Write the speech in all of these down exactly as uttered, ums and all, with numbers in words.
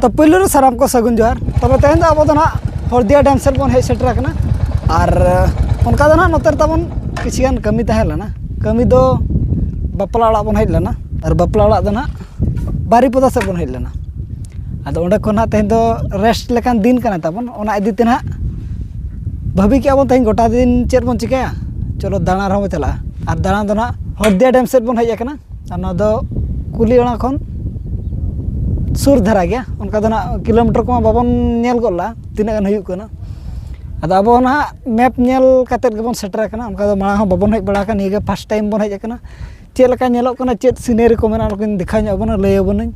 ᱛᱚ ᱯᱳᱭᱞᱳ ᱨᱮ ᱥᱟᱱᱟᱢ ᱠᱚ ᱥᱟᱹᱜᱩᱱ ᱡᱚᱦᱟᱨ᱾ ᱛᱚᱵᱮ ᱛᱮᱦᱮᱧ ᱫᱚ ᱟᱵᱚ ᱫᱚ ᱱᱟᱦᱟᱜ ᱦᱚᱞᱫᱤᱭᱟ ᱰᱮᱢ ᱥᱮᱫ ᱵᱚᱱ ᱦᱮᱡ ᱥᱮᱴᱮᱨ ᱟᱠᱟᱱᱟ᱾ ᱟᱨ ᱚᱱᱠᱟ ᱫᱚ ᱱᱟᱦᱟᱜ ᱱᱚᱛᱮ ᱨᱮ ᱛᱟᱵᱚᱱ ᱠᱤᱪᱷᱩ ᱜᱟᱱ ᱠᱟᱹᱢᱤ ᱛᱟᱦᱮᱸ ᱞᱮᱱᱟ᱾ ᱠᱟᱹᱢᱤ ᱫᱚ ᱵᱟᱯᱞᱟ ᱚᱲᱟᱜ ᱵᱚᱱ ᱦᱮᱡ ᱞᱮᱱᱟ, ᱟᱨ ᱵᱟᱯᱞᱟ ᱚᱲᱟᱜ ᱫᱚ ᱱᱟᱦᱟᱜ ᱵᱟᱨᱤᱯᱚᱫᱟ ᱥᱮᱫ ᱵᱚᱱ ᱦᱮᱡ ᱞᱮᱱᱟ᱾ ᱟᱫᱚ ᱚᱸᱰᱮ ᱠᱷᱚᱱ ᱱᱟᱦᱟᱜ ᱛᱮᱦᱮᱧ ᱫᱚ ᱨᱮᱥᱴ ᱞᱮᱠᱟᱱ ᱫᱤᱱ ᱠᱟᱱᱟ ᱛᱟᱵᱚᱱ, ᱚᱱᱟ ᱤᱫᱤ ᱛᱮ ᱱᱟᱦᱟᱜ ᱵᱷᱟᱹᱵᱤ ᱠᱮᱜᱼᱟ ᱵᱚᱱ ᱛᱮᱦᱮᱧ ᱜᱚᱴᱟ ᱫᱤᱱ ᱪᱮᱫ ᱵᱚᱱ ᱪᱤᱠᱟᱹᱭᱟ, ᱪᱚᱞᱚ ᱫᱟᱬᱟ ᱨᱮᱦᱚᱸ ᱵᱚᱱ ᱪᱟᱞᱟᱜᱼᱟ᱾ ᱟᱨ ᱫᱟᱬᱟ ᱫᱚ ᱱᱟᱦᱟᱜ ᱦᱚᱞᱫᱤᱭᱟ ᱰᱮᱢ ᱥᱮᱫ ᱵᱚᱱ ᱦᱮᱡ ᱟᱠᱟᱱᱟ᱾ ᱟᱨ ᱱᱚᱣᱟ ᱫᱚ ᱠᱩᱞᱤ ᱚᱲᱟᱜ ᱠᱷᱚᱱ ᱥᱩᱨ ᱫᱷᱟᱨᱟ ᱜᱮᱭᱟ, ᱚᱱᱠᱟ ᱫᱚ ᱱᱟᱦᱟᱜ ᱠᱤᱞᱳᱢᱤᱴᱟᱨ ᱠᱚᱢᱟ ᱵᱟᱵᱚᱱ ᱧᱮᱞ ᱜᱚᱫ ᱞᱮᱫᱼᱟ ᱛᱤᱱᱟᱹᱜ ᱜᱟᱱ ᱦᱩᱭᱩᱜ ᱠᱟᱱᱟ᱾ ᱟᱫᱚ ᱟᱵᱚ ᱱᱟᱦᱟᱜ ᱢᱮᱯ ᱧᱮᱞ ᱠᱟᱛᱮᱫ ᱜᱮᱵᱚᱱ ᱥᱮᱴᱮᱨ ᱟᱠᱟᱱᱟ, ᱚᱱᱠᱟ ᱫᱚ ᱢᱟᱲᱟᱝ ᱦᱚᱸ ᱵᱟᱵᱚᱱ ᱦᱮᱡ ᱵᱟᱲᱟ ᱟᱠᱟᱱᱟ, ᱱᱤᱭᱟᱹ ᱜᱮ ᱯᱷᱟᱥᱴ ᱴᱟᱭᱤᱢ ᱵᱚᱱ ᱦᱮᱡ ᱟᱠᱟᱱᱟ᱾ ᱪᱮᱫ ᱞᱮᱠᱟ ᱧᱮᱞᱚᱜ ᱠᱟᱱᱟ, ᱪᱮᱫ ᱥᱤᱱᱟᱹᱨᱤ ᱠᱚ ᱢᱮᱱᱟᱜᱼᱟ, ᱚᱱᱟ ᱠᱚᱧ ᱫᱮᱠᱷᱟᱣ ᱧᱚᱜ ᱟᱵᱚᱱᱟ, ᱞᱟᱹᱭ ᱟᱵᱚᱱᱟᱹᱧ᱾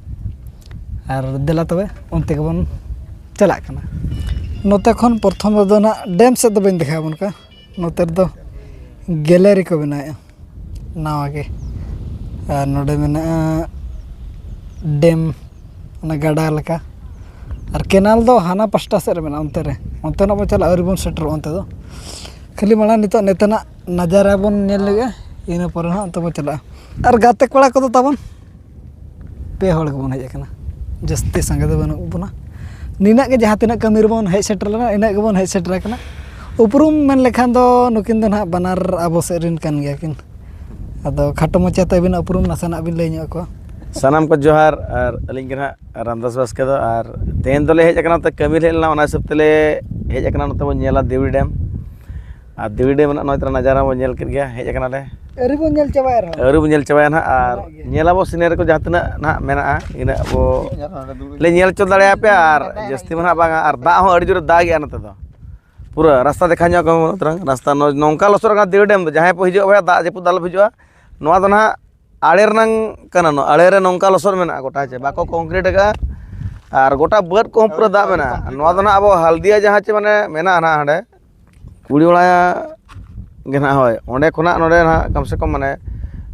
ᱟᱨ ᱫᱮᱞᱟ ᱛᱚᱵᱮ ᱚᱱᱛᱮ ᱜᱮᱵᱚᱱ ᱪᱟᱞᱟᱜ ᱠᱟᱱᱟ᱾ ᱱᱚᱛᱮ ᱠᱷᱚᱱ ᱯᱨᱚᱛᱷᱚᱢ ᱨᱮᱫᱚ ᱱᱟᱦᱟᱜ ᱰᱮᱢ ᱥᱮᱫ ᱫᱚ ᱵᱟᱹᱧ ᱫᱮᱠᱷᱟᱣ ᱟᱵᱚᱱ ᱠᱟᱱᱟ᱾ ᱱᱚᱛᱮ ᱨᱮᱫᱚ ᱜᱮᱞᱟᱨᱤ ᱠᱚ ᱵᱮᱱᱟᱣᱮᱫᱼᱟ ᱱᱟᱣᱟ ᱜᱮ᱾ ᱟᱨ ᱱᱚᱰᱮ ᱢᱮᱱᱟᱜᱼᱟ ᱰᱮᱢ, ᱚᱱᱟ ᱜᱟᱰᱟ ᱞᱮᱠᱟ᱾ ᱟᱨ ᱠᱮᱱᱟᱞ ᱫᱚ ᱦᱟᱱᱟ ᱯᱟᱥᱴᱟ ᱥᱮᱫ ᱨᱮ ᱢᱮᱱᱟᱜᱼᱟ, ᱚᱱᱛᱮ ᱨᱮ᱾ ᱚᱱᱛᱮᱱᱟᱜ ᱵᱚᱱ ᱪᱟᱞᱟᱜᱼᱟ, ᱟᱹᱣᱨᱤ ᱵᱚᱱ ᱥᱮᱴᱮᱨᱚᱜᱼᱟ ᱚᱱᱛᱮ ᱫᱚ᱾ ᱠᱷᱟᱹᱞᱤ ᱢᱟᱲᱟᱝ ᱱᱤᱛᱚᱜ ᱱᱮᱛᱮᱱᱟᱜ ᱱᱟᱡᱟᱨᱟ ᱵᱚᱱ ᱧᱮᱞ ᱞᱮᱜᱮ, ᱤᱱᱟᱹ ᱯᱚᱨᱮ ᱦᱟᱸᱜ ᱚᱱᱛᱮ ᱵᱚᱱ ᱪᱟᱞᱟᱜᱼᱟ᱾ ᱟᱨ ᱜᱟᱛᱮ ᱠᱚᱲᱟ ᱠᱚᱫᱚ ᱛᱟᱵᱚᱱ ᱯᱮ ᱦᱚᱲ ᱜᱮᱵᱚᱱ ᱦᱮᱡ ᱟᱠᱟᱱᱟ, ᱡᱟᱹᱥᱛᱤ ᱥᱟᱸᱜᱮ ᱫᱚ ᱵᱟᱹᱱᱩᱜ ᱵᱚᱱᱟ᱾ ᱱᱤᱱᱟᱹᱜ ᱜᱮ, ᱡᱟᱦᱟᱸ ᱛᱤᱱᱟᱹᱜ ᱠᱟᱹᱢᱤ ᱨᱮᱵᱚᱱ ᱦᱮᱡ ᱥᱮᱴᱮᱨ ᱞᱮᱱᱟ, ᱤᱱᱟᱹᱜ ᱜᱮᱵᱚᱱ ᱦᱮᱡ ᱥᱮᱴᱮᱨ ᱟᱠᱟᱱᱟ᱾ ᱩᱯᱨᱩᱢ ᱢᱮᱱ ᱞᱮᱠᱷᱟᱱ ᱫᱚ ᱱᱩᱠᱤᱱ ᱫᱚ ᱱᱟᱦᱟᱜ ᱵᱟᱱᱟᱨ ᱟᱵᱚ ᱥᱮᱫ ᱨᱮᱱ ᱠᱟᱱ ᱜᱮᱭᱟ ᱠᱤᱱ᱾ ᱟᱫᱚ ᱠᱷᱟᱴᱚ ᱢᱟᱪᱷᱟ ᱛᱮ ᱟᱹᱵᱤᱱᱟᱜ ᱩᱯᱨᱩᱢ ᱱᱟᱥᱮᱱᱟᱜ ᱵᱤᱱ ᱞᱟᱹᱭ ᱧᱚᱜ ᱟᱠᱚᱣᱟ᱾ ᱥᱟᱱᱟᱢ ᱠᱚ ᱡᱚᱦᱟᱨ, ᱟᱨ ᱟᱹᱞᱤᱧ ᱜᱮ ᱱᱟᱦᱟᱜ ᱨᱟᱢᱫᱟᱥ ᱵᱟᱥᱠᱮ ᱫᱚ, ᱟᱨ ᱛᱮᱦᱮᱧ ᱫᱚᱞᱮ ᱦᱮᱡ ᱟᱠᱟᱱᱟ, ᱱᱚᱛᱮ ᱠᱟᱹᱢᱤ ᱞᱮ ᱦᱮᱡ ᱞᱮᱱᱟ, ᱚᱱᱟ ᱦᱤᱥᱟᱹᱵ ᱛᱮᱞᱮ ᱦᱮᱡ ᱟᱠᱟᱱᱟ ᱱᱚᱛᱮ ᱵᱚᱱ ᱧᱮᱞᱟ ᱫᱤᱣᱤ ᱰᱮᱢ᱾ ᱟᱨ ᱫᱤᱣᱤ ᱰᱮᱢ ᱨᱮᱱᱟᱜ ᱱᱚᱜᱼᱚᱭ ᱛᱚᱨᱟ ᱱᱟᱡᱟᱨᱟ ᱵᱚᱱ ᱧᱮᱞ ᱠᱮᱫ ᱜᱮᱭᱟ, ᱦᱮᱡ ᱟᱠᱟᱱᱟᱞᱮ᱾ ᱟᱹᱣᱨᱤ ᱵᱚᱱ ᱧᱮᱞ ᱪᱟᱵᱟᱭᱟ ᱨᱮᱦᱚᱸ᱾ ᱟᱹᱣᱨᱤ ᱵᱚᱱ ᱧᱮᱞ ᱪᱟᱵᱟᱭᱟ ᱱᱟᱦᱟᱜ, ᱟᱨ ᱢᱮᱱᱟᱜ ᱜᱮᱭᱟ᱾ ᱧᱮᱞ ᱟᱵᱚ ᱥᱤᱱᱟᱹᱨᱤ ᱠᱚ ᱡᱟᱦᱟᱸ ᱛᱤᱱᱟᱹᱜ ᱱᱟᱦᱟᱜ ᱢᱮᱱᱟᱜᱼᱟ, ᱤᱱᱟᱹᱜ ᱟᱵᱚ ᱞᱮ ᱧᱮᱞ ᱦᱚᱪᱚ ᱫᱟᱲᱮᱭᱟᱯᱮᱭᱟ᱾ ᱟᱨ ᱡᱟᱹᱥᱛᱤ ᱢᱟ ᱱᱟᱦᱟᱜ ᱵᱟᱝᱟ, ᱟᱨ ᱫᱟᱜ ᱦᱚᱸ ᱟᱹᱰᱤ ᱡᱳᱨᱮ ᱫᱟᱜᱮᱜᱼᱟ ᱱᱚᱛᱮ ᱫᱚ᱾ ᱯᱩᱨᱟᱹ ᱨᱟᱥᱛᱟ ᱫᱮᱠᱷᱟ ᱧᱚᱜ ᱠᱚ ᱢᱮ ᱛᱚᱨᱟ᱾ ᱨᱟᱥᱛᱟ ᱱᱚ-, ᱱᱚᱝᱠᱟ ᱞᱚᱥᱚᱫ ᱟᱠᱟᱱᱟ ᱫᱤᱣᱤ ᱰᱮᱢ ᱫᱚ, ᱡᱟᱦᱟᱸᱭ ᱯᱮ ᱦᱤᱡᱩᱜᱼᱟ ᱵᱷᱟᱭᱟ, ᱫᱟᱜ ᱡᱟᱹᱯᱩᱫ ᱫᱚ ᱟᱞᱚ ᱯᱮ ᱦᱤᱡᱩᱜᱼᱟ᱾ ᱱᱚᱣᱟ ᱫᱚ ᱱᱟᱦᱟᱜ ᱟᱲᱮ ᱨᱮᱱᱟᱝ ᱠᱟᱱᱟ, ᱱᱚᱣᱟ ᱟᱲᱮ ᱨᱮ ᱱᱚᱝᱠᱟ ᱞᱚᱥᱚᱫ ᱢᱮᱱᱟᱜᱼᱟ ᱜᱚᱴᱟ, ᱪᱮ ᱵᱟᱠᱚ ᱠᱚᱝᱠᱨᱤᱴ ᱟᱠᱟᱫᱼᱟ᱾ ᱟᱨ ᱜᱚᱴᱟ ᱵᱟᱹᱫᱽ ᱠᱚᱦᱚᱸ ᱯᱩᱨᱟᱹ ᱫᱟᱜ ᱢᱮᱱᱟᱜᱼᱟ᱾ ᱱᱚᱣᱟ ᱫᱚ ᱱᱟᱦᱟᱜ ᱟᱵᱚ ᱦᱟᱞᱫᱤᱭᱟ ᱡᱟᱦᱟᱸ ᱪᱮ ᱢᱟᱱᱮ ᱢᱮᱱᱟᱜᱼᱟ ᱱᱟᱦᱟᱜ ᱦᱟᱸᱰᱮ ᱠᱩᱲᱤ ᱚᱲᱟᱜ ᱜᱮ ᱱᱟᱦᱟᱜ, ᱦᱳᱭ, ᱚᱸᱰᱮ ᱠᱷᱚᱱᱟᱜ ᱱᱚᱰᱮ ᱱᱟᱦᱟᱜ ᱠᱚᱢ ᱥᱮ ᱠᱚᱢ ᱢᱟᱱᱮ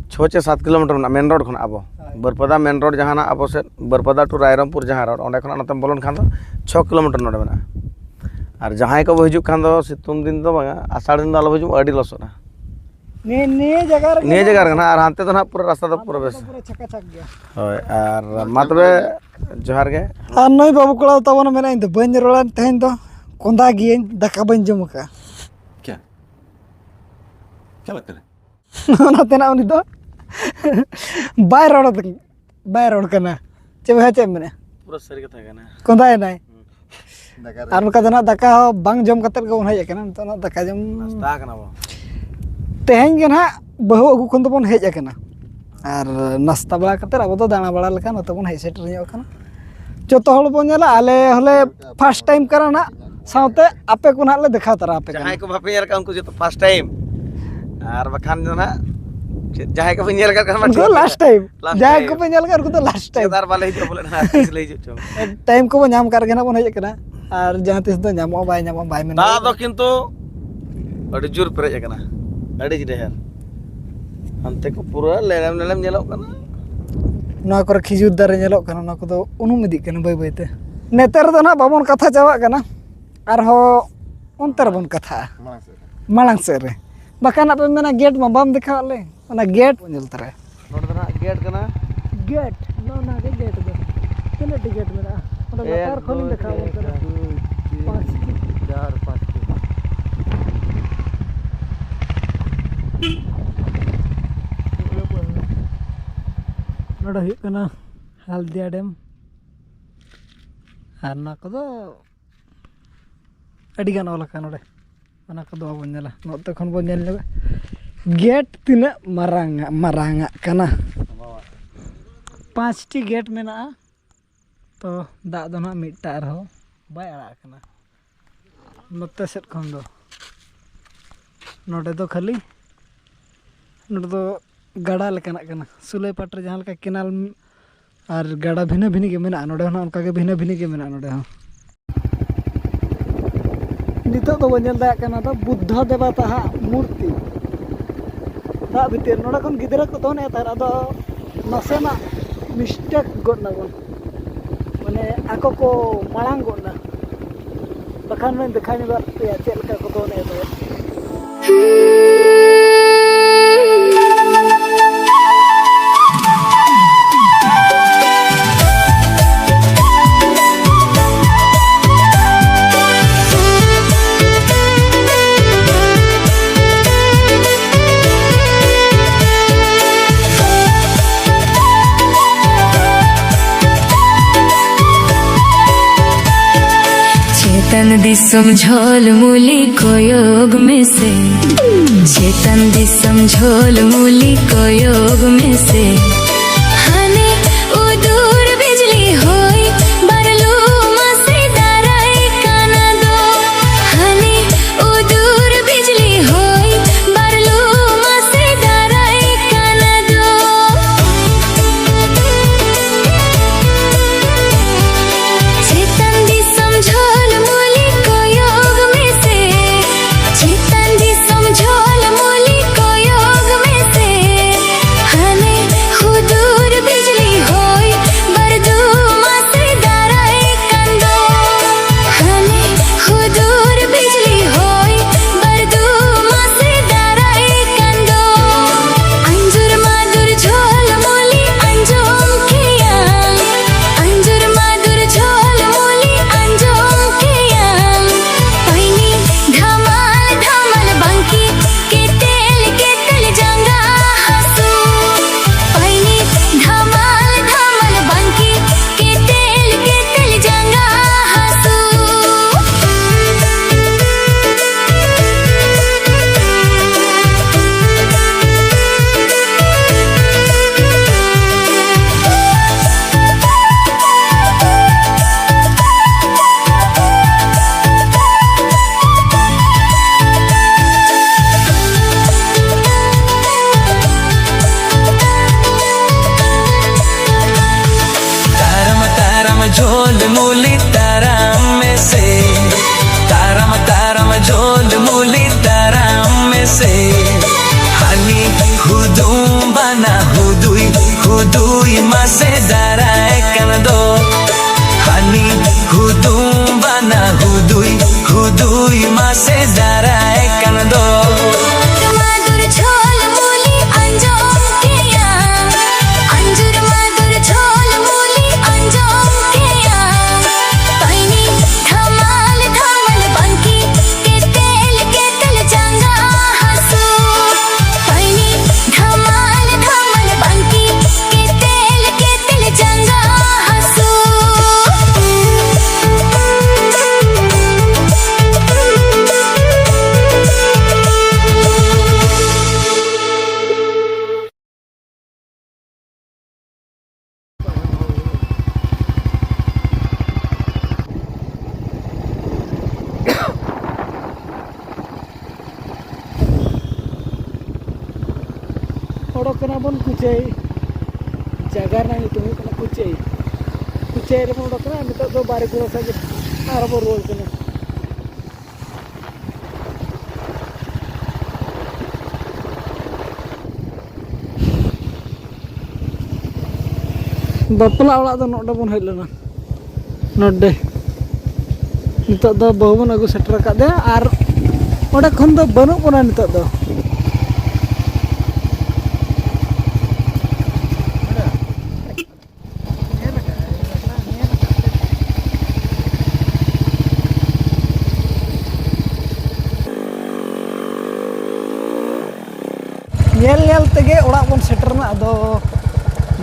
ᱪᱷᱚ ᱪᱮ ᱥᱟᱛ ᱠᱤᱞᱳᱢᱤᱴᱟᱨ ᱢᱮᱱᱟᱜᱼᱟ, ᱢᱮᱱ ᱨᱳᱰ ᱠᱷᱚᱱᱟᱜ ᱟᱵᱚ᱾ ᱦᱳᱭ᱾ ᱵᱟᱹᱨᱯᱟᱫᱟ ᱢᱮᱱ ᱨᱳᱰ ᱡᱟᱦᱟᱸ ᱱᱟᱜ ᱟᱵᱚ ᱥᱮᱫ ᱵᱟᱹᱨᱯᱟᱫᱟ ᱴᱩ ᱨᱟᱭᱨᱚᱝᱯᱩᱨ ᱡᱟᱦᱟᱸ ᱨᱳᱰ, ᱚᱸᱰᱮ ᱠᱷᱚᱱᱟᱜ ᱱᱚᱛᱮᱢ ᱵᱚᱞᱚᱱ ᱠᱷᱟᱱ ᱫᱚ ᱪᱷᱚ ᱠᱤᱞᱳᱢᱤᱴᱟᱨ ᱱᱚᱰᱮ ᱢᱮᱱᱟᱜᱼᱟ᱾ ᱟᱨ ᱡᱟᱦᱟᱸᱭ ᱠᱚᱵᱚ ᱦᱤᱡᱩᱜ ᱠᱷᱟᱱ ᱫᱚ ᱥᱤᱛᱩᱝ ᱫᱤᱱ ᱫᱚ ᱵᱟᱝᱟ, ᱟᱥᱟᱲ ᱫᱤᱱ ᱫᱚ ᱟᱞᱚ ᱦᱤᱡᱩᱜᱼᱟ, ᱟᱹᱰᱤ ᱞᱚᱥᱚᱫᱼᱟ᱾ ᱱᱤᱭᱟᱹ ᱱᱤᱭᱟᱹ ᱡᱟᱭᱜᱟ ᱨᱮ ᱱᱤᱭᱟᱹ ᱡᱟᱭᱜᱟ ᱨᱮ ᱠᱟᱱᱟ, ᱟᱨ ᱦᱟᱱᱛᱮ ᱫᱚ ᱱᱟᱦᱟᱜ ᱯᱩᱨᱟᱹ ᱨᱟᱥᱛᱟ ᱫᱚ ᱯᱩᱨᱟᱹ ᱵᱮᱥ᱾ ᱯᱩᱨᱟᱹ ᱪᱷᱟᱠᱟ ᱪᱷᱟᱠ ᱜᱮᱭᱟ᱾ ᱦᱳᱭ, ᱟᱨ ᱢᱟ ᱛᱚᱵᱮ ᱡᱚᱦᱟᱨ ᱜᱮ᱾ ᱟᱨ ᱱᱩᱭ ᱵᱟᱹᱵᱩ ᱠᱚᱲᱟ ᱫᱚ ᱛᱟᱵᱚᱱ ᱢᱮᱱᱟ, "ᱤᱧ ᱫᱚ ᱵᱟᱹᱧ ᱨᱚᱲᱟ ᱛᱮᱦᱮᱧ ᱫᱚ, ᱠᱚᱸᱫᱟ ᱜᱤᱭᱟᱹᱧ, ᱫᱟᱠᱟ ᱵᱟᱹᱧ ᱡᱚᱢ ᱟᱠᱟᱫᱼᱟ᱾" ᱠᱭᱟ? ᱠᱭᱟ ᱵᱟᱛ ᱠᱟᱨ ᱨᱮ? ᱚᱱᱟᱛᱮ ᱱᱟᱜ ᱩᱱᱤ ᱫᱚ ᱵᱟᱭ ᱨᱚᱲ, ᱵᱟᱭ ᱨᱚᱲ ᱠᱟᱱᱟ᱾ ᱪᱮᱫ ᱵᱚᱭᱦᱟ, ᱪᱮᱫ ᱮᱢ ᱢᱮᱱᱮᱫᱼᱟ? ᱯᱩᱨᱟᱹ ᱥᱟᱹᱨᱤ ᱠᱟᱛᱷᱟ ᱠᱟᱱᱟ᱾ ᱠᱚᱸᱫᱟᱭᱮᱱᱟᱭ᱾ ᱦᱩᱸ᱾ ᱫᱟᱠᱟ ᱨᱮ ᱟᱨ ᱚᱱᱠᱟ ᱫᱚ ᱱᱟᱜ ᱫᱟᱠᱟ ᱦᱚᱸ ᱵᱟᱝ ᱡᱚᱢ ᱠᱟᱛᱮᱫ ᱜᱮᱵᱚᱱ ᱦᱮᱡ ᱟᱠᱟᱱᱟ᱾ ᱱᱤᱛᱚᱜ ᱱᱟᱜ ᱫᱟᱠᱟ ᱡᱚᱢ ᱱᱟᱥᱛᱟ ᱠᱟᱱᱟ ᱵᱚᱱ᱾ ᱛᱮᱦᱮᱧ ᱜᱮ ᱱᱟᱜ ᱵᱟᱹᱦᱩ ᱟᱹᱜᱩ ᱠᱷᱚᱱ ᱫᱚᱵᱚᱱ ᱦᱮᱡ ᱟᱠᱟᱱᱟ᱾ ᱟᱨ ᱱᱟᱥᱛᱟ ᱵᱟᱲᱟ ᱠᱟᱛᱮᱫ ᱟᱵᱚ ᱫᱚ ᱫᱟᱬᱟ ᱵᱟᱲᱟ ᱞᱮᱠᱟ ᱱᱚᱛᱮ ᱵᱚᱱ ᱦᱮᱡ ᱥᱮᱴᱮᱨ ᱧᱚᱜ ᱟᱠᱟᱱᱟ᱾ ᱡᱚᱛᱚ ᱦᱚᱲ ᱵᱚᱱ ᱧᱮᱞᱟ, ᱟᱞᱮ ᱦᱚᱸᱞᱮ first time ᱠᱟᱱᱟ ᱱᱟᱜ, ᱥᱟᱶᱛᱮ ᱟᱯᱮ ᱠᱚ ᱱᱟᱜ ᱞᱮ ᱫᱮᱠᱷᱟᱣ ᱛᱟᱨᱟ ᱟᱯᱮ ᱠᱟᱱᱟ᱾ ᱡᱟᱦᱟᱸᱭ ᱠᱚ ᱵᱟᱯᱮ ᱧᱮᱞ ᱟᱠᱟᱫ ᱩᱱᱠᱩ ᱡᱚᱛᱚ first time, ᱟᱨ ᱵᱟᱠᱷᱟᱱ ᱫᱚ ᱱᱟᱜ ᱪᱮᱫ, ᱡᱟᱦᱟᱸᱭ ᱠᱚᱯᱮ ᱧᱮᱞ ᱟᱠᱟᱫ ᱠᱷᱟᱱ ᱢᱟ ᱩᱱᱠᱩ ᱫᱚ ᱴᱷᱤᱠ ᱜᱮᱭᱟ᱾ Last time᱾ Last ᱡᱟᱦᱟᱸᱭ time᱾ ᱠᱚᱯᱮ ᱧᱮᱞ ᱟᱠᱟᱫ ᱩᱱᱠᱩ ᱫᱚ last time᱾ ᱪᱮᱫ ᱟᱨ ᱵᱟᱞᱮ ᱦᱤᱡᱩᱜᱼᱟ ᱵᱚᱞᱮ ᱱᱟᱜ, ᱛᱤᱥ ᱞᱮ ᱦᱤᱡᱩᱜ ᱪᱚᱝ᱾ Time ᱠᱚᱵᱚ ᱧᱟᱢ ᱠᱟᱜ ᱨᱮᱜᱮ ᱱᱟᱜ ᱵᱚᱱ ᱦᱮᱡ ᱟᱠᱟᱱᱟ, ᱟᱨ ᱡᱟᱦᱟᱸ ᱛᱤᱥ ᱫᱚ ᱧᱟᱢᱚᱜᱼᱟ ᱵᱟᱭ ᱧᱟᱢᱚᱜᱼᱟ ᱵᱟᱭ ᱢᱮᱱ ᱫᱟᱜ ᱫᱚ ᱫᱟᱲᱮᱭᱟᱜᱼᱟ᱾ ᱠᱤᱱᱛᱩ ᱟᱹᱰᱤ ᱡᱳᱨ ᱯᱮᱨᱮᱡ ᱟᱠᱟᱱᱟ, ᱟᱹᱰᱤ ᱰᱷᱮᱨ᱾ ᱦᱟᱱᱛᱮ ᱠᱚ ᱯᱩᱨᱟᱹ ᱞᱮᱲᱮᱢ ᱞᱮᱲᱮᱢ ᱧᱮᱞᱚᱜ ᱠᱟᱱᱟ᱾ ᱱᱚᱣᱟ ᱠᱚᱨᱮ ᱠᱷᱤᱡᱩᱨ ᱫᱟᱨᱮ ᱧᱮᱞᱚᱜ ᱠᱟᱱᱟ, ᱚᱱᱟ ᱠᱚᱫᱚ ᱩᱱᱩᱢ ᱤᱫᱤᱜ ᱠᱟᱱᱟ ᱵᱟᱹᱭ ᱵᱟᱹᱭ ᱛᱮ᱾ ᱱᱮᱛᱟᱨ ᱫᱚ ᱱᱟᱜ ᱵᱟᱵᱚᱱ ᱠᱟᱛᱷᱟ ᱪᱟᱵᱟᱜ ᱠᱟᱱᱟ, ᱟᱨᱦᱚᱸ ᱚᱱᱛᱮ ᱨᱮᱵᱚᱱ ᱠᱟᱛᱷᱟᱜᱼᱟ᱾ ᱢᱟᱲᱟᱝ ᱥᱮᱫ ᱨᱮ᱾ ᱢᱟᱲᱟᱝ ᱥᱮᱫ ᱨᱮ᱾ ᱵᱟᱠᱷᱟᱱ ᱟᱯᱮ ᱢᱮᱱᱟ, "ᱜᱮᱴ ᱢᱟ ᱵᱟᱢ ᱫᱮᱠᱷᱟᱣᱟᱫ ᱞᱮ", ᱚᱱᱟ ᱜᱮᱴ ᱵᱚᱱ ᱧᱮᱞ ᱛᱟᱨᱟᱭᱟ᱾ ᱱᱚᱰᱮ ᱫᱚ ᱱᱟᱜ ᱜᱮᱴ ᱠᱟᱱᱟ᱾ ᱜᱮᱴ, ᱱᱚᱜᱼᱚ ᱱᱚᱣᱟ ᱜᱮ ᱜᱮᱴ ᱫᱚ᱾ ᱛᱤᱱᱟᱹᱜ ᱴᱤ ᱜᱮᱴ ᱢᱮᱱᱟᱜᱼᱟ? ᱚᱸᱰᱮ ᱮᱠ, ᱞᱟᱛᱟᱨ ᱠᱷᱚᱱᱤᱧ ᱫᱩᱭ, ᱫᱮᱠᱷᱟᱣ ᱟᱵᱚᱱ ᱛᱤᱱ, ᱠᱟᱱᱟ᱾ ᱪᱟᱨ ᱫᱩᱭ, ᱛᱤᱱ, ᱯᱟᱸᱪ ᱴᱤ᱾ ᱪᱟᱨ, ᱯᱟᱸᱪ ᱴᱤ᱾ ᱱᱚᱰᱮ ᱦᱩᱭᱩᱜ ᱠᱟᱱᱟ ᱦᱟᱞᱫᱤᱭᱟ ᱰᱮᱢ᱾ ᱟᱨ ᱱᱚᱣᱟ ᱠᱚᱫᱚ ᱟᱹᱰᱤᱜᱟᱱ ᱚᱞ ᱟᱠᱟᱱ ᱱᱚᱰᱮ᱾ ᱚᱱᱟ ᱠᱚᱫᱚ ᱵᱟᱵᱚᱱ ᱧᱮᱞᱟ, ᱱᱚᱛᱮ ᱠᱷᱚᱱ ᱵᱚᱱ ᱧᱮᱞ ᱧᱚᱜᱟ᱾ ᱜᱮᱴ ᱛᱤᱱᱟᱹᱜ ᱢᱟᱨᱟᱝ, ᱢᱟᱨᱟᱝᱟᱜ ᱠᱟᱱᱟ᱾ ᱯᱟᱸᱪᱴᱤ ᱜᱮᱴ ᱢᱮᱱᱟᱜᱼᱟ, ᱛᱚ ᱫᱟᱜ ᱫᱚ ᱱᱟᱦᱟᱜ ᱢᱤᱫᱴᱟᱜ ᱨᱮᱦᱚᱸ ᱵᱟᱭ ᱟᱲᱟᱜ ᱠᱟᱱᱟ ᱱᱚᱛᱮ ᱥᱮᱫ ᱠᱷᱚᱱ ᱫᱚ᱾ ᱱᱚᱰᱮ ᱫᱚ ᱠᱷᱟᱹᱞᱤ, ᱱᱚᱰᱮ ᱫᱚ ᱜᱟᱰᱟ ᱞᱮᱠᱟᱱᱟᱜ ᱠᱟᱱᱟ᱾ ᱥᱩᱞᱟᱹᱭ ᱯᱟᱴ ᱨᱮ ᱡᱟᱦᱟᱸ ᱞᱮᱠᱟ ᱠᱮᱱᱟᱞ ᱟᱨ ᱜᱟᱰᱟ ᱵᱷᱤᱱᱟᱹ ᱵᱷᱤᱱᱟᱹ ᱜᱮ ᱢᱮᱱᱟᱜᱼᱟ, ᱱᱚᱰᱮ ᱦᱚᱸ ᱚᱱᱠᱟ ᱜᱮ ᱵᱷᱤᱱᱟᱹ ᱵᱷᱤᱱᱟᱹ ᱜᱮ ᱢᱮᱱᱟᱜᱼᱟ᱾ ᱱᱚᱰᱮ ᱦᱚᱸ ᱱᱤᱛᱚᱜ ᱫᱚᱵᱚᱱ ᱧᱮᱞ ᱫᱟᱲᱮᱭᱟᱜ ᱠᱟᱱᱟ ᱫᱚ ᱵᱩᱫᱽᱫᱷᱚ ᱫᱮᱵᱚᱛᱟ ᱦᱟᱜ ᱢᱩᱨᱛᱤ ᱫᱟᱜ ᱵᱷᱤᱛᱤᱨ᱾ ᱱᱚᱰᱮ ᱠᱷᱚᱱ ᱜᱤᱫᱽᱨᱟᱹ ᱠᱚ ᱫᱚᱱᱮᱫ ᱛᱟᱦᱮᱸᱫ, ᱟᱫᱚ ᱱᱟᱥᱮᱱᱟᱜ mistake ᱜᱚᱫ ᱱᱟᱵᱚᱱ, ᱢᱟᱱᱮ ᱟᱠᱚ ᱠᱚ ᱢᱟᱲᱟᱝ ᱜᱚᱫ ᱱᱟ, ᱵᱟᱠᱷᱟᱱ ᱢᱟᱧ ᱫᱮᱠᱷᱟᱣ ᱧᱚᱜᱟᱜ ᱯᱮᱭᱟ ᱪᱮᱫ ᱞᱮᱠᱟ ᱠᱚ ᱫᱚᱱᱮᱫ ᱛᱟᱦᱮᱸᱫ᱾ ᱫᱤᱥᱚᱢ ᱡᱷᱚᱞ ᱢᱩᱞᱤ ᱠᱚᱭᱚᱜ ᱢᱮᱥᱮ, ᱪᱮᱛᱟᱱ ᱫᱤᱥᱚᱢ ᱡᱷᱚᱞ ᱢᱩᱞᱤ ᱠᱚᱭᱚᱜ ᱢᱮᱥᱮ᱾ ᱦᱟᱱᱮ ᱩᱫᱩᱨ ᱵᱤᱡᱽᱞᱤ ᱦᱚᱭ ᱵᱟᱨᱞᱩ ᱢᱟᱥᱮ ᱫᱟᱨᱟᱭ ᱠᱟᱱᱟ ᱫᱚ᱾ ᱦᱟᱱᱮ ᱩᱫᱩᱨ ᱵᱤᱡᱽᱞᱤ ᱦᱚᱭ ᱵᱟᱨᱞᱩ ᱢᱟᱥᱮ ᱫᱟᱨᱟᱭ ᱠᱟᱱᱟ ᱫᱚ᱾ ᱪᱮᱛᱟᱱ ᱫᱤᱥᱚᱢ ᱡᱷᱚᱞ ᱢᱩᱞᱤ ᱠᱚᱭᱚᱜ ᱢᱮᱥᱮ, ᱪᱮᱛᱟᱱ ᱫᱤᱥᱚᱢ ᱡᱷᱚᱞ ᱢᱩᱞᱤ ᱠᱚᱭᱚᱜ ᱢᱮᱥᱮ᱾ ᱦᱟᱱᱮ ᱦᱩᱫᱩᱨ ᱵᱤᱡᱽᱞᱤ ᱦᱚᱭ ᱵᱟᱨᱫᱩ ᱢᱟᱥᱮ ᱫᱟᱨᱟᱭ ᱠᱟᱱ ᱫᱚ᱾ ᱦᱟᱱᱮ ᱦᱩᱫᱩᱨ ᱵᱤᱡᱽᱞᱤ ᱦᱚᱭ ᱵᱟᱨᱫᱩ ᱢᱟᱥᱮ ᱫᱟᱨᱟᱭ ᱠᱟᱱ ᱫᱚ᱾ ᱟᱸᱡᱩᱨ ᱢᱟᱫᱩᱨ ᱡᱷᱚᱞ ᱢᱩᱞᱤ ᱟᱸᱡᱚᱢ ᱠᱮᱭᱟᱢ, ᱟᱸᱡᱩᱨ ᱢᱟᱫᱩᱨ ᱡᱷᱚᱞ ᱢᱩᱞᱤ ᱟᱸᱡᱚᱢ ᱠᱮᱭᱟᱢ᱾ ᱯᱟᱭᱱᱤ ᱫᱷᱟᱢᱟᱞ ᱫᱷᱟᱢᱟᱞ ᱵᱟᱝᱠᱤ, ᱠᱮᱴᱮᱞ ᱠᱮᱴᱮᱞ ᱡᱟᱸᱜᱟ ᱦᱟᱹᱥᱩ᱾ ᱯᱟᱭᱱᱤ ᱫᱷᱟᱢᱟᱞ ᱫᱷᱟᱢᱟᱞ ᱵᱟᱝᱠᱤ, ᱠᱮᱴᱮᱞ ᱠᱮᱴᱮᱞ ᱡᱟᱸᱜᱟ ᱦᱟᱹᱥᱩ᱾ ᱛᱟᱨᱟᱢ ᱛᱟᱨᱟᱢ ᱡᱷᱚᱞ ᱢᱩᱞᱤ ᱛᱟᱨᱟᱢ ᱢᱮᱥᱮ, ᱛᱟᱨᱟᱢ ᱛᱟᱨᱟᱢ ᱡᱷᱚᱞ ᱢᱩᱞᱤ ᱛᱟᱨᱟᱢ ᱢᱮᱥᱮ᱾ ᱦᱟᱹᱱᱤ ᱦᱩᱫᱩᱢ ᱵᱟᱱᱟ ᱦᱩᱫᱩᱭ ᱦᱩᱫᱩᱭ ᱢᱟᱥᱮ ᱫᱟᱨᱟᱭ ᱠᱟᱱ ᱫᱚ᱾ ᱦᱟᱹᱱᱤ ᱦᱩᱫᱩᱢ ᱵᱟᱱᱟ ᱦᱩᱫᱩᱭ ᱦᱩᱫᱩᱭ ᱢᱟᱥᱮ ᱫᱟᱨᱟᱭ ᱠᱟᱱ ᱫᱚ᱾ ᱢᱟᱫᱩᱨ ᱡᱷᱚᱞ ᱢᱩᱞᱤ ᱟᱸᱡᱚᱢ ᱠᱮᱭᱟᱢ, ᱟᱸᱡᱩᱨ ᱢᱟᱫᱩᱨ ᱡᱷᱚᱞ ᱢᱩᱞᱤ ᱟᱸᱡᱚᱢ ᱠᱮᱭᱟᱢ᱾ ᱯᱟᱭᱱᱤ ᱫᱷᱟᱢᱟᱞ ᱫᱷᱟᱢᱟᱞ ᱵᱟᱝᱠᱤ, ᱠᱮᱴᱮᱞ ᱠᱮᱴᱮᱞ ᱡᱟᱸᱜᱟ ᱦᱟᱹᱥᱩ᱾ ᱯᱟᱭᱱᱤ ᱫᱷᱟᱢᱟᱞ ᱫᱷᱟᱢᱟᱞ ᱵᱟᱝᱠᱤ, ᱠᱮᱴᱮᱞ ᱠᱮᱴᱮᱞ ᱡᱟᱸᱜᱟ ᱠᱟᱱᱟ ᱵᱚᱱ ᱠᱩᱪᱟᱹᱭ᱾ ᱡᱟᱭᱜᱟ ᱨᱮᱱᱟᱜ ᱧᱩᱛᱩᱢ ᱦᱩᱭᱩᱜ ᱠᱟᱱᱟ ᱠᱩᱪᱟᱹᱭ᱾ ᱠᱩᱪᱟᱹᱭ ᱨᱮᱵᱚᱱ ᱚᱰᱚᱠ ᱠᱟᱱᱟ᱾ ᱱᱤᱛᱚᱜ ᱫᱚ ᱵᱟᱨᱮ ᱠᱩᱲᱟᱹ ᱥᱮᱫ ᱜᱮ ᱟᱨᱦᱚᱸ ᱵᱚᱱ ᱨᱩᱣᱟᱹᱲ ᱠᱟᱱᱟ᱾ ᱵᱟᱯᱞᱟ ᱚᱲᱟᱜ ᱫᱚ ᱱᱚᱰᱮ ᱵᱚᱱ ᱦᱮᱡ ᱞᱮᱱᱟ, ᱱᱚᱰᱮ᱾ ᱱᱤᱛᱚᱜ ᱫᱚ ᱵᱟᱹᱦᱩ ᱵᱚᱱ ᱟᱹᱜᱩ ᱥᱮᱴᱮᱨ ᱟᱠᱟᱫᱮᱭᱟ ᱟᱨ ᱚᱸᱰᱮ ᱠᱷᱚᱱ ᱫᱚ ᱵᱟᱹᱱᱩᱜ ᱵᱚᱱᱟ ᱱᱤᱛᱚᱜ ᱫᱚ᱾ ᱧᱮᱞ ᱧᱮᱞ ᱛᱮᱜᱮ ᱚᱲᱟᱜ ᱵᱚᱱ ᱥᱮᱴᱮᱨᱱᱟ᱾ ᱟᱫᱚ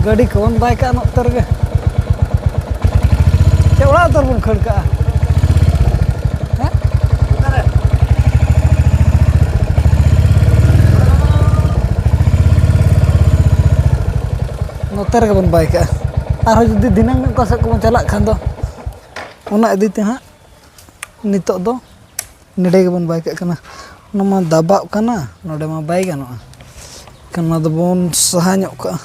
ᱜᱟᱹᱰᱤ ᱠᱚᱵᱚᱱ ᱵᱟᱭ ᱠᱟᱜᱼᱟ ᱱᱚᱛᱮ ᱨᱮᱜᱮ᱾ ᱪᱮ ᱚᱲᱟᱜ ᱩᱛᱟᱹᱨ ᱵᱚᱱ ᱠᱷᱟᱹᱲ ᱠᱟᱜᱼᱟ? ᱦᱮᱸ? ᱱᱚᱛᱮ ᱨᱮᱜᱮ ᱵᱚᱱ ᱵᱟᱭ ᱠᱟᱜᱼᱟ᱾ ᱟᱨᱦᱚᱸ ᱡᱩᱫᱤ ᱫᱷᱤᱱᱟᱹᱝ ᱚᱠᱟ ᱥᱮᱫ ᱠᱚᱵᱚᱱ ᱪᱟᱞᱟᱜ ᱠᱷᱟᱱ ᱫᱚ, ᱚᱱᱟ ᱤᱫᱤ ᱛᱮ ᱦᱟᱸᱜ ᱱᱤᱛᱚᱜ ᱫᱚ ᱱᱚᱰᱮ ᱜᱮᱵᱚᱱ ᱵᱟᱭ ᱠᱟᱜ ᱠᱟᱱᱟ᱾ ᱚᱱᱟ ᱢᱟ ᱫᱟᱵᱟᱜ ᱠᱟᱱᱟ, ᱱᱚᱰᱮ ᱢᱟ ᱵᱟᱭ ᱜᱟᱱᱚᱜᱼᱟ᱾ ᱮᱱᱠᱷᱟᱱ ᱱᱚᱣᱟ ᱫᱚᱵᱚᱱ ᱥᱟᱦᱟ ᱧᱚᱜ ᱠᱟᱜᱼᱟ᱾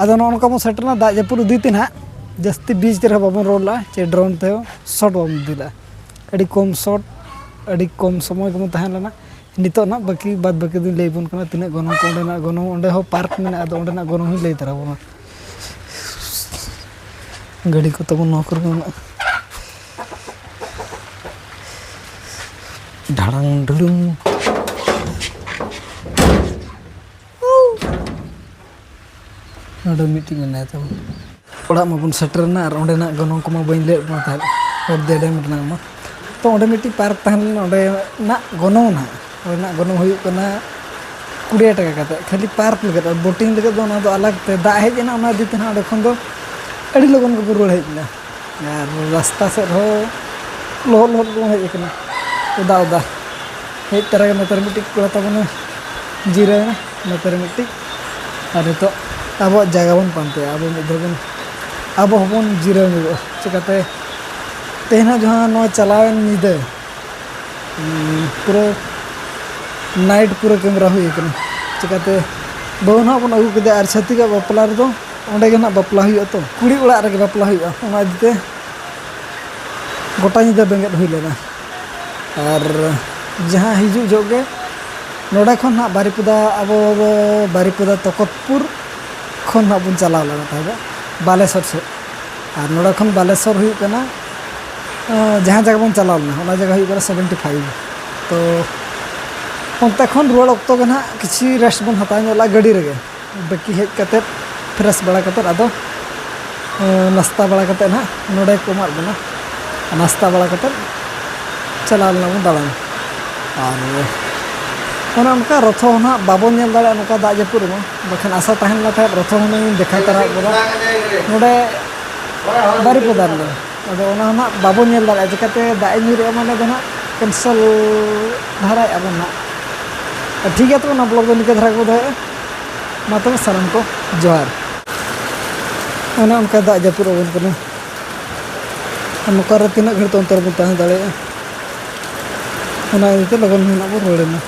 ᱟᱫᱚ ᱱᱚᱜᱼᱚ ᱱᱚᱝᱠᱟ ᱵᱚᱱ ᱥᱮᱴᱮᱨᱱᱟ ᱫᱟᱜ ᱡᱟᱹᱯᱩᱫ ᱤᱫᱤ ᱛᱮ ᱱᱟᱦᱟᱜ᱾ ᱡᱟᱹᱥᱛᱤ ᱵᱤᱪ ᱨᱮᱦᱚᱸ ᱵᱟᱵᱚᱱ ᱨᱚᱲ ᱞᱟᱜᱼᱟ, ᱪᱮ ᱰᱨᱳᱱ ᱛᱮᱦᱚᱸ ᱥᱚᱴ ᱵᱟᱵᱚᱱ ᱤᱫᱤ ᱞᱟᱜᱼᱟ᱾ ᱟᱹᱰᱤ ᱠᱚᱢ ᱥᱚᱴ, ᱟᱹᱰᱤ ᱠᱚᱢ ᱥᱚᱢᱚᱭ ᱜᱮᱵᱚᱱ ᱛᱟᱦᱮᱸ ᱞᱮᱱᱟ᱾ ᱱᱤᱛᱚᱜ ᱱᱟᱜ ᱵᱟᱹᱠᱤ, ᱵᱟᱫ ᱵᱟᱹᱠᱤ ᱫᱚᱧ ᱞᱟᱹᱭ ᱟᱵᱚᱱ ᱠᱟᱱᱟ, ᱛᱤᱱᱟᱹᱜ ᱜᱚᱱᱚᱝ ᱠᱚ, ᱚᱸᱰᱮᱱᱟᱜ ᱜᱚᱱᱚᱝ, ᱚᱸᱰᱮ ᱦᱚᱸ ᱯᱟᱨᱠ ᱢᱮᱱᱟᱜᱼᱟ, ᱟᱫᱚ ᱚᱸᱰᱮᱱᱟᱜ ᱜᱚᱱᱚᱝ ᱦᱚᱸᱧ ᱞᱟᱹᱭ ᱛᱟᱨᱟ ᱟᱵᱚᱱᱟ᱾ ᱜᱟᱹᱰᱤ ᱠᱚ ᱛᱟᱵᱚᱱ ᱱᱚᱣᱟ ᱠᱚᱨᱮ ᱢᱮᱱᱟᱜᱼᱟ᱾ ᱰᱷᱟᱲᱟᱝ ᱰᱷᱩᱲᱩᱝ᱾ ᱱᱚᱰᱮ ᱢᱤᱫᱴᱤᱡ ᱢᱮᱱᱟᱭ ᱛᱟᱵᱚᱱ᱾ ᱚᱲᱟᱜ ᱢᱟᱵᱚᱱ ᱥᱮᱴᱮᱨᱮᱱᱟ ᱟᱨ ᱚᱸᱰᱮᱱᱟᱜ ᱜᱚᱱᱚᱝ ᱠᱚᱢᱟ ᱵᱟᱹᱧ ᱞᱟᱹᱭᱟᱫ ᱵᱚᱱᱟ ᱛᱟᱦᱮᱸᱫ, ᱦᱚᱨᱫᱤᱭᱟ ᱰᱮᱢ ᱨᱮᱱᱟᱜ ᱢᱟ᱾ ᱛᱚ, ᱚᱸᱰᱮ ᱢᱤᱫᱴᱤᱡ ᱯᱟᱨᱠ ᱛᱟᱦᱮᱸ ᱞᱮᱱᱟ, ᱚᱸᱰᱮᱱᱟᱜ ᱜᱚᱱᱚᱝ ᱱᱟᱦᱟᱜ, ᱚᱸᱰᱮᱱᱟᱜ ᱜᱚᱱᱚᱝ ᱦᱩᱭᱩᱜ ᱠᱟᱱᱟ ᱠᱩᱲᱤ ᱦᱟᱡᱟᱨ ᱴᱟᱠᱟ ᱠᱟᱛᱮᱫ, ᱠᱷᱟᱹᱞᱤ ᱯᱟᱨᱠ ᱞᱟᱹᱜᱤᱫ᱾ ᱟᱨ ᱵᱳᱴᱤᱝ ᱞᱟᱹᱜᱤᱫ ᱫᱚ ᱚᱱᱟ ᱫᱚ ᱟᱞᱟᱜᱽ ᱛᱮ᱾ ᱫᱟᱜ ᱦᱮᱡ ᱮᱱᱟ, ᱚᱱᱟ ᱤᱫᱤ ᱛᱮ ᱱᱟᱦᱟᱜ ᱚᱸᱰᱮ ᱠᱷᱚᱱ ᱫᱚ ᱟᱹᱰᱤ ᱞᱚᱜᱚᱱ ᱜᱮᱵᱚᱱ ᱨᱩᱣᱟᱹᱲ ᱦᱮᱡ ᱮᱱᱟ᱾ ᱟᱨ ᱨᱟᱥᱛᱟ ᱥᱮᱫ ᱦᱚᱸ ᱞᱚᱦᱚᱫ ᱞᱚᱦᱚᱫ ᱜᱮᱵᱚᱱ ᱦᱮᱡ ᱟᱠᱟᱱᱟ, ᱚᱫᱟ ᱚᱫᱟ᱾ ᱦᱮᱡ ᱛᱚᱨᱟ ᱜᱮ ᱱᱚᱛᱮ ᱨᱮ ᱢᱤᱫᱴᱤᱡ ᱠᱚᱲᱟ ᱛᱟᱵᱚᱱᱮ ᱡᱤᱨᱟᱹᱣ ᱮᱱᱟ, ᱱᱚᱛᱮ ᱨᱮ ᱢᱤᱫᱴᱤᱡ᱾ ᱟᱨ ᱱᱤᱛᱚᱜ ᱟᱵᱚᱣᱟᱜ ᱡᱟᱭᱜᱟ ᱵᱚᱱ ᱯᱟᱱᱛᱮᱭᱟ᱾ ᱟᱵᱚ ᱢᱤᱫ ᱫᱷᱟᱣ ᱵᱚᱱ, ᱟᱵᱚ ᱦᱚᱸᱵᱚᱱ ᱡᱤᱨᱟᱹᱣ ᱧᱚᱜᱚᱜᱼᱟ᱾ ᱪᱤᱠᱟᱹᱛᱮ ᱛᱮᱦᱮᱧ ᱦᱚᱸ ᱡᱟᱦᱟᱸ ᱱᱚᱣᱟ ᱪᱟᱞᱟᱣᱮᱱ ᱧᱤᱫᱟᱹ, ᱩᱸ, ᱯᱩᱨᱟᱹ ᱱᱟᱭᱤᱴ ᱯᱩᱨᱟᱹ ᱠᱮᱢᱮᱨᱟ ᱦᱩᱭ ᱟᱠᱟᱱᱟ᱾ ᱪᱤᱠᱟᱹᱛᱮ ᱵᱟᱹᱦᱩ ᱱᱟᱦᱟᱜ ᱵᱚᱱ ᱟᱹᱜᱩ ᱠᱮᱫᱮᱭᱟ, ᱟᱨ ᱪᱷᱟᱹᱛᱤᱠᱟᱜ ᱵᱟᱯᱞᱟ ᱨᱮᱫᱚ ᱚᱸᱰᱮ ᱜᱮ ᱱᱟᱦᱟᱜ ᱵᱟᱯᱞᱟ ᱦᱩᱭᱩᱜᱼᱟ᱾ ᱛᱚ ᱠᱩᱲᱤ ᱚᱲᱟᱜ ᱨᱮᱜᱮ ᱵᱟᱯᱞᱟ ᱦᱩᱭᱩᱜᱼᱟ, ᱚᱱᱟ ᱤᱫᱤ ᱛᱮ ᱜᱚᱴᱟ ᱧᱤᱫᱟᱹ ᱵᱮᱸᱜᱮᱫ ᱦᱩᱭ ᱞᱮᱱᱟ᱾ ᱟᱨ ᱡᱟᱦᱟᱸ ᱦᱤᱡᱩᱜ ᱡᱚᱦᱚᱜ ᱜᱮ ᱱᱚᱰᱮ ᱠᱷᱚᱱ ᱱᱟᱦᱟᱜ ᱵᱟᱨᱤᱯᱚᱫᱟ, ᱟᱵᱚ ᱫᱚ ᱵᱟᱨᱤᱯᱚᱫᱟ ᱛᱚᱠᱚᱛᱯᱩᱨ ᱠᱷᱚᱱ ᱱᱟᱦᱟᱜ ᱵᱚᱱ ᱪᱟᱞᱟᱣ ᱞᱮᱱᱟ ᱛᱟᱦᱮᱸᱫ ᱵᱟᱞᱮᱥᱚᱨ ᱥᱮᱫ᱾ ᱟᱨ ᱱᱚᱰᱮ ᱠᱷᱚᱱ ᱵᱟᱞᱮᱥᱚᱨ ᱦᱩᱭᱩᱜ ᱠᱟᱱᱟ, ᱟᱸ, ᱡᱟᱦᱟᱸ ᱡᱟᱭᱜᱟ ᱵᱚᱱ ᱪᱟᱞᱟᱣ ᱞᱮᱱᱟ, ᱚᱱᱟ ᱡᱟᱭᱜᱟ ᱦᱩᱭᱩᱜ ᱠᱟᱱᱟ ᱥᱮᱵᱷᱮᱱᱴᱤ ᱯᱷᱟᱭᱤᱵᱷ᱾ ᱛᱚ ᱚᱱᱛᱮ ᱠᱷᱚᱱ ᱨᱩᱣᱟᱹᱲ ᱚᱠᱛᱚ ᱜᱮ ᱱᱟᱦᱟᱜ ᱠᱤᱪᱷᱤ ᱨᱮᱥᱴ ᱵᱚᱱ ᱦᱟᱛᱟᱣ ᱧᱚᱜ ᱞᱮᱫᱟ ᱜᱟᱹᱰᱤ ᱨᱮᱜᱮ᱾ ᱵᱟᱹᱠᱤ ᱦᱮᱡ ᱠᱟᱛᱮᱫ, ᱯᱷᱨᱮᱥ ᱵᱟᱲᱟ ᱠᱟᱛᱮᱫ, ᱟᱫᱚ, ᱟᱸ, ᱱᱟᱥᱛᱟ ᱵᱟᱲᱟ ᱠᱟᱛᱮᱫ ᱱᱟᱦᱟᱜ ᱱᱚᱰᱮ ᱠᱚ ᱮᱢᱟᱫ ᱵᱚᱱᱟ᱾ ᱱᱟᱥᱛᱟ ᱵᱟᱲᱟ ᱠᱟᱛᱮᱫ ᱪᱟᱞᱟᱣ ᱞᱮᱱᱟ ᱵᱚᱱ ᱫᱟᱬᱟᱱ᱾ ᱟᱨ ᱚᱱᱮ ᱚᱱᱠᱟ ᱨᱚᱛᱷᱚ ᱦᱚᱸ ᱱᱟᱦᱟᱜ ᱵᱟᱵᱚᱱ ᱧᱮᱞ ᱫᱟᱲᱮᱭᱟᱜᱼᱟ ᱱᱚᱝᱠᱟ ᱫᱟᱜ ᱡᱟᱹᱯᱩᱫ ᱨᱮᱢᱟ, ᱵᱟᱠᱷᱟᱱ ᱟᱥᱟ ᱛᱟᱦᱮᱸ ᱞᱮᱱᱟ ᱛᱟᱦᱮᱸᱫ ᱨᱚᱛᱷᱚ ᱦᱩᱱᱟᱹᱝ ᱤᱧ ᱫᱮᱠᱷᱟᱣ ᱛᱟᱨᱟ ᱟᱫ ᱵᱚᱱᱟ ᱱᱚᱰᱮ ᱵᱟᱨᱤᱯᱚᱫᱟ ᱨᱮᱫᱚ᱾ ᱟᱫᱚ ᱚᱱᱟ ᱦᱚᱸ ᱱᱟᱦᱟᱜ ᱵᱟᱵᱚᱱ ᱧᱮᱞ ᱫᱟᱲᱮᱭᱟᱜᱼᱟ, ᱪᱤᱠᱟᱹᱛᱮ ᱫᱟᱜ ᱮ ᱧᱩᱨᱮᱜᱼᱟ ᱢᱟᱱᱮ ᱫᱚ ᱱᱟᱦᱟᱜ ᱠᱮᱱᱥᱮᱞ ᱫᱷᱟᱨᱟᱭᱮᱫᱼᱟ ᱵᱚᱱ ᱱᱟᱦᱟᱜ᱾ ᱴᱷᱤᱠ ᱜᱮᱭᱟ, ᱛᱚᱵᱮ ᱚᱱᱟ ᱵᱞᱚᱜ ᱫᱚ ᱱᱤᱝᱠᱟᱹ ᱫᱷᱟᱨᱟ ᱜᱮᱵᱚ ᱫᱚᱦᱚᱭᱮᱫᱼᱟ᱾ ᱢᱟ ᱛᱚᱵᱮ ᱥᱟᱱᱟᱢ ᱠᱚ ᱡᱚᱦᱟᱨ᱾ ᱚᱱᱮ ᱚᱱᱠᱟ ᱫᱟᱜ ᱡᱟᱹᱯᱩᱫ ᱟᱵᱚᱱ ᱠᱟᱱᱟ᱾ ᱟᱨ ᱱᱚᱝᱠᱟ ᱨᱮ ᱛᱤᱱᱟᱹᱜ ᱜᱷᱟᱹᱲᱤᱡ ᱚᱱᱛᱚᱨ ᱵᱚᱱ ᱛᱟᱦᱮᱸ ᱫᱟᱲᱮᱭᱟᱜᱼᱟ, ᱚᱱᱟ ᱤᱫᱤ ᱛᱮ ᱞᱚᱜᱚᱱ ᱜᱮ ᱱᱟᱦᱟᱜ ᱵᱚᱱ ᱨᱩᱣᱟᱹᱲᱮᱱᱟ᱾